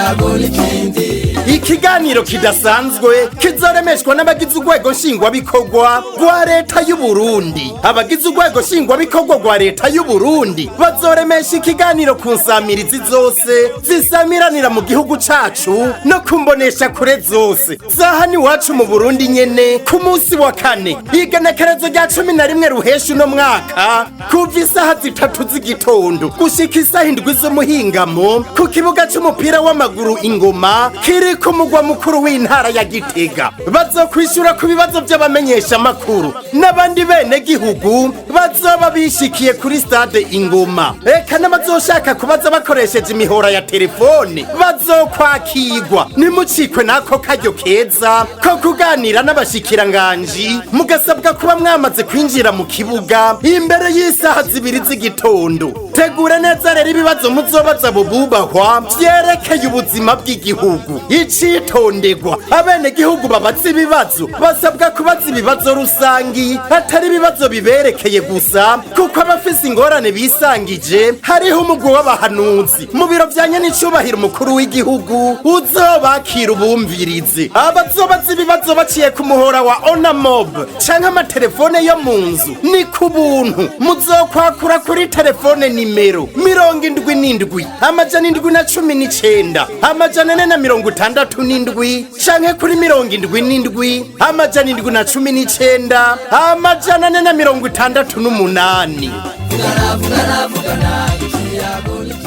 Ikiyago n'ikindi. Ikiganiro kidasanzwe kizoremeshwa n'abagize urwego nshingwabikorwa rwa leta y'u Burundi. Abagize urwego nshingwabikorwa rwa leta y'u Burundi bazoremesha ikiganiro ku nsamirizi zose zisamiranira mu gihugu cacu no kumbonesha kure zose za hano iwacu mu Burundi nyene, ku munsi wa kane, igenekerezo rya 11 ruhesha uno mwaka, kuva isaha 3 z'igitondo gushika isaha 7 z'umuhingamo, ku kibuga c'umupira w'amaguru Ingoma kiri ku mugwa mukuru w'intara ya Gitega. Bazokwishura ku bibazo by'abamenyesha makuru n'abandi bene gihugu bazoba bishikiye kuri stade Ingoma, eka n'abazoshaka kubaza bakoresheje imihora ya telefone bazokwakirwa. Nimucikwe n'ako karyo keza ko kuganira n'abashikiranganji, mugasabwa kuba mwamaze kwinjira mu kibuga imbere y'isaha 2 z'igitondo. Tegura neza rero ibibazo muzobaza bububahwa vyerekeye ubuzima bw'igihugu. Icitonderwa: abenegihugu babaza ibibazo basabwa kubaza ibibazo rusangi, atari ibibazo biberekeye gusa, kuko abafise ingorane bisangije hariho umugwi w'abahanuzi mu biro vya nyenicubahiro umukuru w'igihugu uzobakira ubumvirize. Abazobaza ibibazo baciye ku muhora wa Onamob canke amatelefone yo mu nzu ni ku buntu. Muzokwakura kuri telefone nimero 77 719 467 canke kuri 77 719 468. Vugana, vugana, vugana ikiyago.